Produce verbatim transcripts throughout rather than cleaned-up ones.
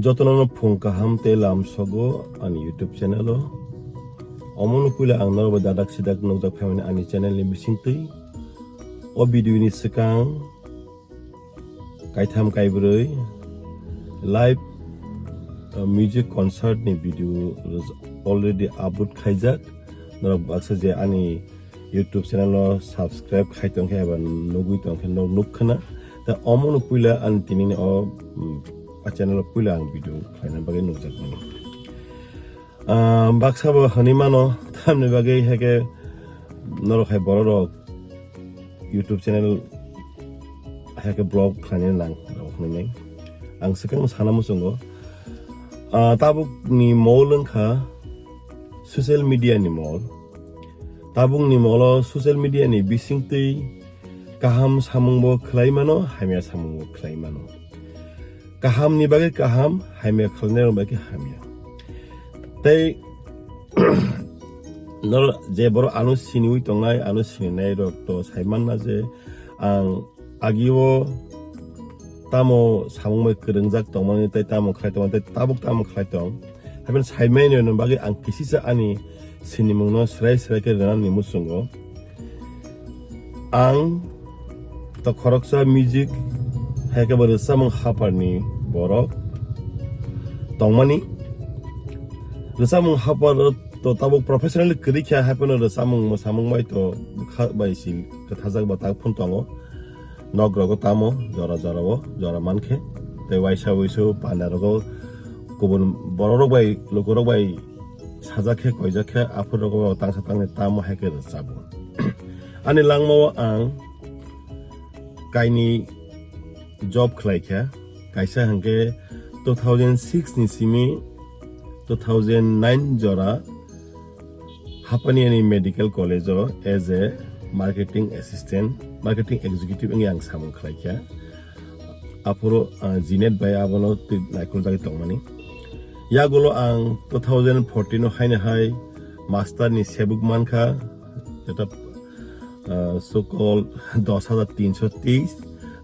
Jotono phung kaham tei lam sogo ani YouTube channel o. Omono puila ang norok bai dadak sidak nukjak phaimani ani channel ni bisingtwi. O video ni swkang kaitham kaibrwi live, uh, music concert ni video already upload khaijak. Norok baksa je ani YouTube channel o subscribe khai tongkhe eba nugwi tongkhe nok nukkhana. Ta omono puila ang tinini o, mm, a channel o puila ang video khlaina bagwi nukjakmani. Ah, baksa bo hwnwi mano, tamni bagwi haikhe norok hai bororok YouTube channel haikhe vlog khlaina nang rok hwnwi nai. Ang swkang sana muchungo. Ah, tabukni mol wngkha social media ni mol. Tabukni molo social media ni bisingtwi kaham samung bo khlai mano, hamya samung bo khlai mano. Kaham ni bagwi kaham, hamya khlainai rok bagwi hamya. Tei nor je borok ano siniwi tongnai, ano sininai rok to sai manna je ang agio tamo samung bai kwrwngjak tongmani tei tamo khlai tongmani tei tabuk tamo khlai tong. Haibeno sai mani bagwi ang kisisa ani sinimungno srai srai khe rwnani muchungo. Ang to khoroksa music, hai khe bo rwchapmung haparni borok tongmani. Rwchapmung hapar to tabuk professionally kwrwi kha, hai phano rwchapmung mwsamung bai to kha bai si kwthajak ba tak phun tongo. Nok rogo tamo jora jora o jora mankhe, tei waisa wuisu panda rogo kubun borok rok bai luku rok bai sajak khe koijak khe aphuru rogo tangsa tangni tamo hai khe rwchabo. Ani langmao ang kaini job khlai kha, kaisa hwnkhe two thousand six ni simi two thousand nine jora Hapani ani medical college o as a marketing assistant, marketing executive wngwi ang samung khlai kha. Aphuru, ah, Jinet bai abono twi naikoljakgwi tongmani. Yagulo ang two thousand fourteen o haino hai master ni sebuk mankha, jeta, ah, so called dos hajar tinso teis,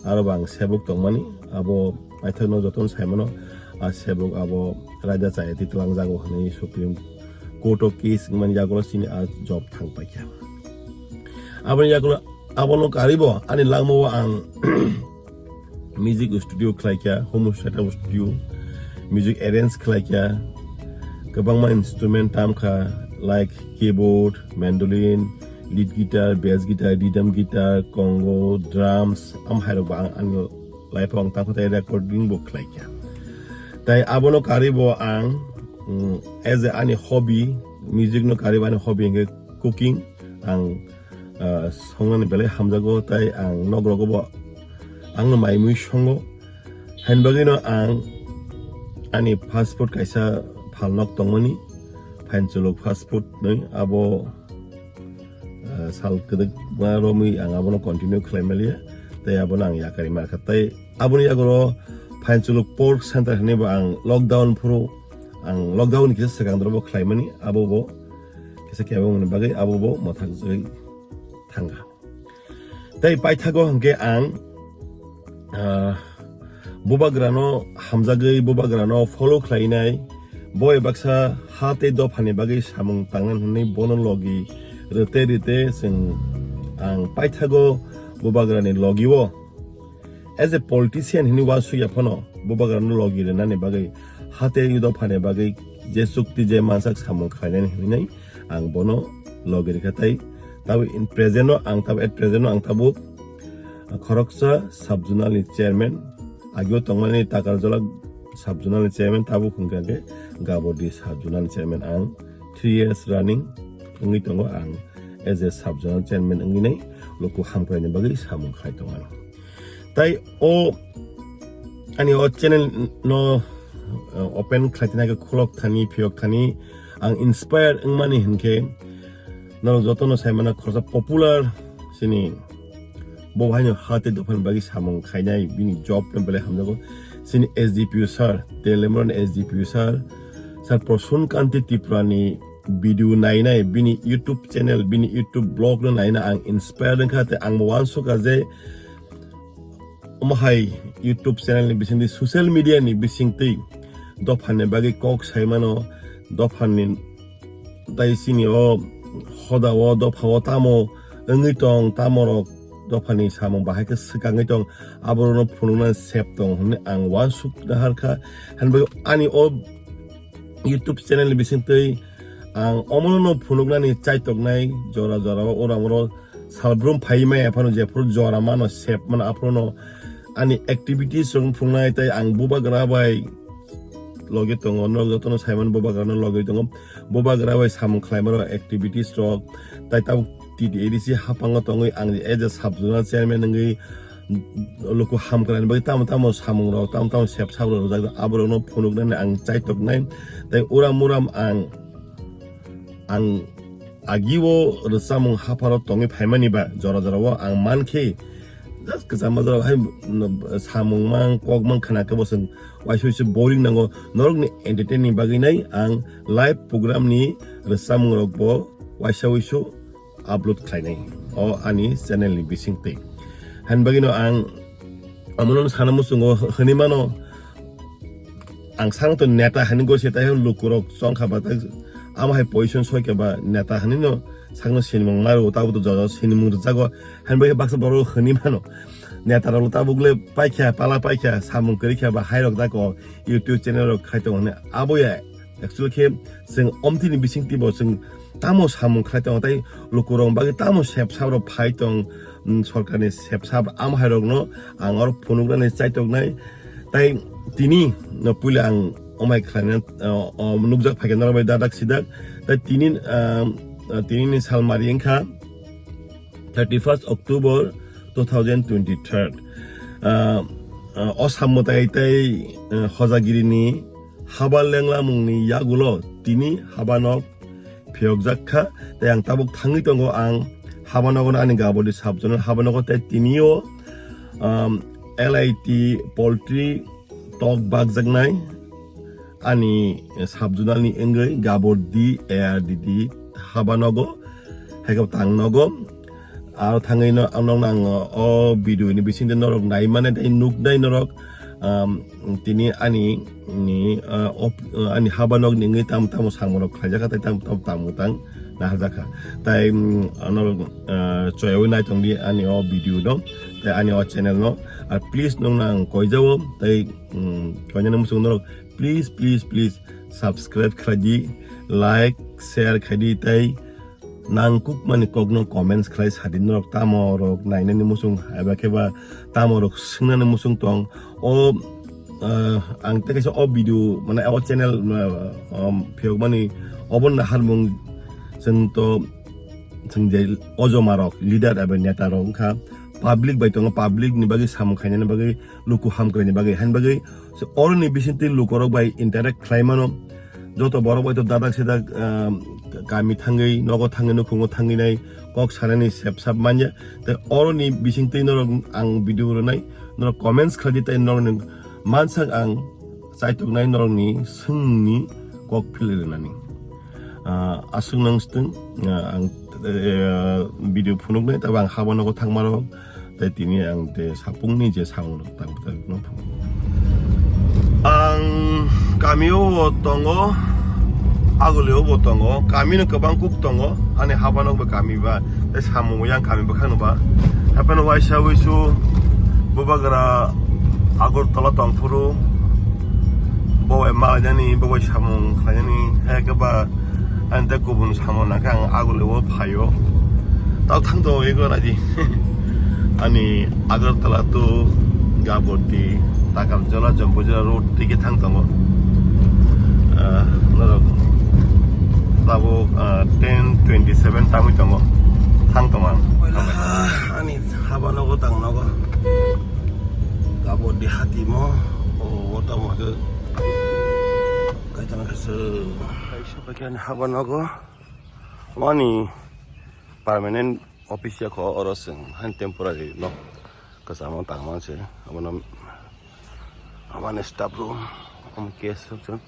aro bo ang sebuk tongmani. Abo naithokno jotono saimano, ah, sebuk abo raida chaya twi twlangjago hwnwi Supreme Court o case wngmani yagulo chini ah job thang paikha. Aboni yagulo abono karibo ani langmao ang music studio khlaikha, home setup studio, music arrange khlaikha, kwbangma instrument tamkha, like keyboard, mandolin, lead guitar, bass guitar, rhythm guitar, congo, drums, am hairok bo ang ani life o ang tamkha tei recording bo khlaikha. Tai abono karibo ang, mm, as a ani hobby, music no karibo ani hobby hwnkhe cooking. Ang ah, songnani belai hamjago, tai ang nok rogo bo angno mai mui songo. Haini bagwino ang ani fast food kaisa phalnok tongmani, Phainchuluk fast food nwi, abo, ah, sal kwdwkma romwi ang abono continue khlai maliya, tei abono ang yakarwi mankha. Tei aboni yagoro Phainchuluk pork center hinwi bo ang lockdown phuru, ang lockdown ni kisa swkang doro bo khlaimani, abo bo kisa kebengmani bagwi abo bo mwthakjagwi thangkha. Tei paithago hwnkhe ang, ah, bubagrano hamjagwi bubagrano follow khlainai, boi baksa ha tei dophani bagwi samung tangnani hwnwi bono logi rwte rwte chwng ang paithago bubagrani logio as a politician hinwi uansukya phano bubagrano logi rwnani bagwi ha tei dophani bagwi je chukti je mansak samung khlainani hinwi ang bono logi rikha. Tai tabo in present no ang tabo at present no ang tabo khoroksa sub zonal ni chairman, agio tongmani Takarjala sub zonal ni chairman, tabo hwnkha khe Gabordi sub zonal ni chairman ang three years running wngwi tongo ang as a sub zonal chairman wngwi nai luku hamkraini bagwi samung khai tongo. Tai o ani o channel no, uh, open khlaitini khe khulok thani phiyok thani ang inspire wngmani hinkhe norok jotono saimano khoroksa popular chini bo haino ha tei dophani bagwi samung khainai bini job no belai hamjago chini S D P O sir, Telemron S D P O sir, sir Prasun Kanti Tripura ni video nainai, bini YouTube channel, bini YouTube blog no naina ang inspire wngkha, tei ang bo uansukha je omo hai YouTube channel ni bisingtwi, social media ni bisingtwi dophani bagwi kok sai mano, dophani tai chini o hoda o dopha o tamo wngwi tong, tamo rok dophani samung bahai khe swkangwi tong, aborokno phunuknani sep tong hwnwi ang uansuk naharkha. Hwnwi ani o YouTube channel ni bisingtwi ang omono no phunuknani chaitoknai, jora jora o uramoro salbrum phai maya phano jephuru jora mano sep mano aphuru no ani activities rok phunuknai, tai ang bubagra bai logi tongo, norok jotono saimano bubagra no logi tongo, bubagra bai samung khlaimaro activities rok, tai tabuk T T A D C haphango tongwi ang as a sub zonal chairman wngwi luku hamkrai ni bagwi tamo tamo samung rok, tamo tamo sep sap rok rwjak, aborok no phunuknani ang chaitoknai, tai uram uram ang, ang agi o rwchapmung hapharo tongwi phaimani ba jora jora o ang mankhe, just kwchama jora hai, mm, samung mang kok mang khna khe bo chwng waisa waisa boring nango. Norokni entertain ni bagwi nai ang live program ni rwchapmung rok bo waisa waisa upload khlainai o ani channel ni bisingtwi. Hani bagwino ang amono sana muchungo hwnwi mano, ang sakno to neta hani gosi tai lukurok chongkha ba tai amo hai position soikha ba neta hani no sakno sinimung maro, tabuk to jojo sinimung rwjago. Hani bagwi baksa borok hwnwi mano, neta rok tabuk le paikha, pala paikha, samung kwrwikha ba hai rok jago YouTube channel rok khai tongo hwnwi. Abo ya actually khe chwng omthini bisingtwi bo chwng tamo samung khlai tongo, tai lukurok bagwi tamo sep sap rok phai tong, mm, sorkarni sep sap amo hai rokno ang oro phunuknani chaitoknai. Tai tini no puila ang omai khlaina, uh, um, nukjak phaikha norok bai dadak sidak. Tai tini, um, uh, tini ni sal mari wngkha thirty first October two thousand twenty-three. Uh, uh, o samung tai tai, uh, Hojagirini haba lenglamungni yagulo tini habanok phiyokjak kha. Tai ang tabuk thangwi tongo, ang habanogo ani gabodi sub zonal habanogo tai tinio, um, L I T poultry tok bakjaknai ani sub zonal ni wngwi gabodi A R D D habanogo hai khe tang nogo. Aro thangwi no, ang nokno ang o video ni bisingtwi norok nai mane tei nuknai norok, um, tini ani ni, uh, op-, uh, ani haba nok ni wngwi tam tamo samung rok khlaijak kha tei tam tam tamo tang naharjak kha. Tai, um, norok, uh, choyaui nai tongdi ani o video no tei ani o channel no. Ar please nokno ang koijao tei, um, koinani muchung norok please, please, please subscribe khlaidi, like, share khaidi tei nangkukmani kokno comments khlai sadi, norok tamo rok nainani muchung eba khe ba tamo rok swngnani muchung tong. O, ah, ang tei kaisa o video mane o channel, ah, um, phiyokmani obo naharmung chwng to chwng je ojoma rok leader eba neta rok wngkha, public bai tongo, public ni bagwi samung khainani bagwi, luku hamkraini bagwi, haini bagwi oroni bisingtwi lukorok bai interact khlai mano. Joto borok bai to dadak sedak, ah, kami thangwi, nogo thangwi, nukhungo thangwi nai kok sanani sep sap manya. Tei oroni bisingtwi norok ang video rwnai, norok comments khlai di tei norokni mansak ang chaitoknai norokni swngni kok philwi rwnani. Ah, aswk nang swtwng, ah, ang, eh, video phunuknai, tei ang haba nogo thangma rok. Tei tini ang tei sapungni je samung rok tang bwtang no phunuk. Ang kamio bo tongo, agulio bo tongo, kami no kwbang kuk tongo, ani haba nok bo kami ba, tei samung yang kami bwkhak no ba. Haphano waisa wisu bubagra Agartala tongphuru, bo bai malainani, bo bai samung khlainani, hai khe ba Ani tei kubun samung nangkhe ang agulio phaio. Tao thang tongo ego raji. Ani Agartala to Gaboti, Takarjala, Jampuijala road tike thang tongo. Ah, norok tabuk, ah, ten twenty seven tangwi tongo. Thang tongo ang. Ani haba nogo tang nogo. Gaboti hatimo, o, o tamo ke. Kaitang khe se. Kaisa paikhe ani haba nogo. Mani permanent office ya kho, oro chwng han temporary nok kwchamo tangma se. Abono amani staff room, omo case section.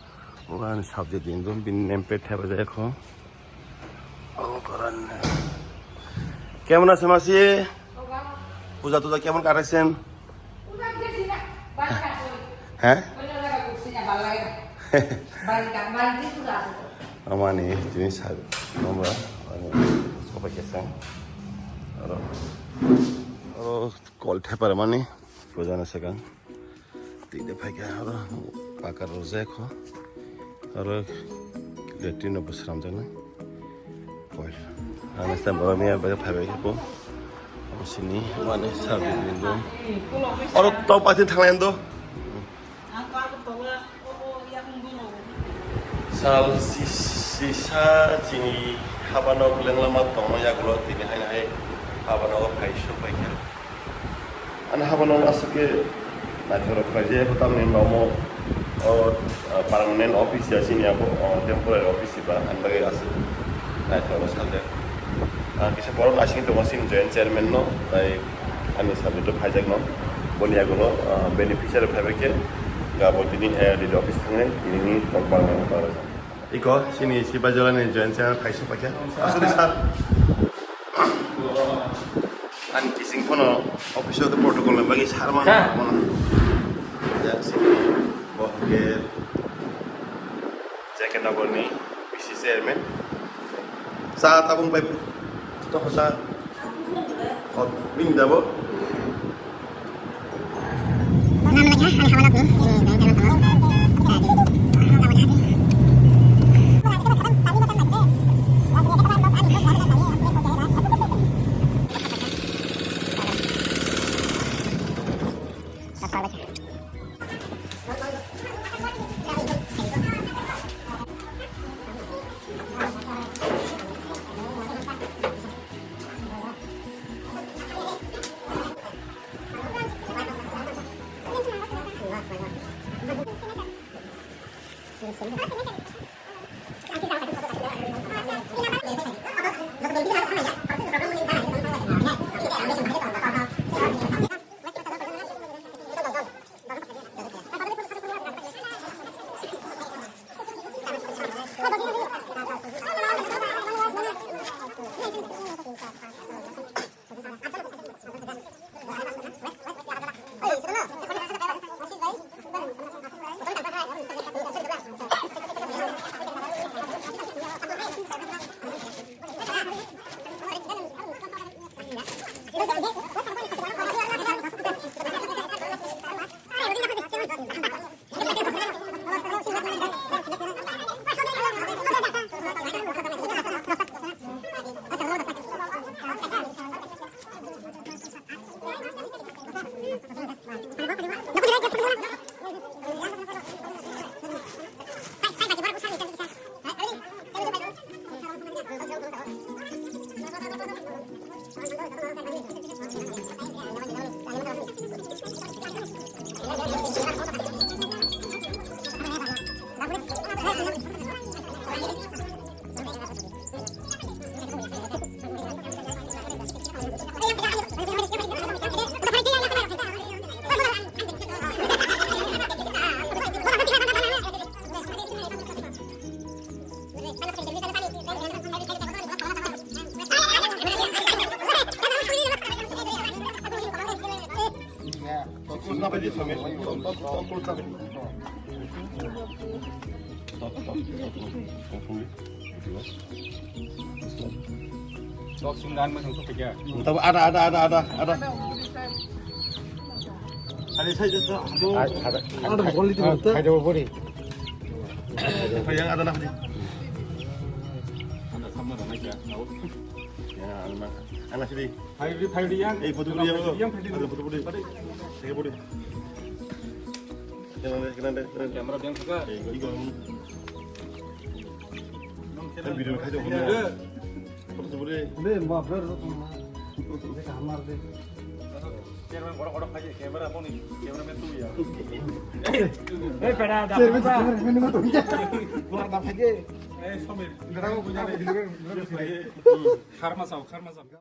Obo ani subject din room, bini name plate thepajak kho. Obo koran. কেমন আছে মাসি? পূজা টুজা কেমন কাটাইছেন? হ্যাঁ? Amani tini sa nombor ani sopai kesang. Aro aro kol thepar mani pujana sekang. Tide phaikha aro pakar rojak kho. Aro latrine bo sramjaknai. Koi. Ani sa borok ni bai phaibai khe bo. Sini mane sa bini do. Aro to patin thanglai do. Sal si-, sisa chini habano lenglama tongma yagulo tini hai hai habano phai sok pai kha. Ani habano aswk khe naithok rok khlai je, tamni omo o, ah, permanent office ya chini abo, o temporary office ba, ani bagwi aswk naithok rok saljak. Ah, kisa borok naising tongo chini joint chairman no, tai ani subject o phaijak no, boni yagulo, ah, beneficiary phaibai khe, ga bo tini A R D D office thangwi tini ni kok barmani barajak. Iko, chini Sibajolani joint chairman phai sok paikha. Aswk sir. Ani kising phano office o protocol ni bagwi sir mano. Sir. Mano. Ya, chini bo hwnkhe J K Nagar ni V C chairman. Sa tabung pai to sa. Hot, bini dabo. Ada, ada, ada, ada, ada. Ada saya jatuh. Ada. Ada boli tu. Ada boli. Yang ada nak. Ada sama dengan dia. Ya, anak, anak sini. Phaidi, phaidi yang. Eh, photo budi yang. Yang phaidi. Ada photo budi. Saya budi. Kenapa, kenapa, kenapa? Camera yang suka. Eh, gua, gua. Kan video khai dong. Photo budi. Be, ma, bro, bro, ma. Bro, bro, bro, hamar de. Camera, boro, boro khai, camera, boni, camera man tu ya. Eh, pera, da. Camera, camera man tu ya. Bora da khai. Eh, Somir. Pera, bora da khai. Kharma sao, kharma sao.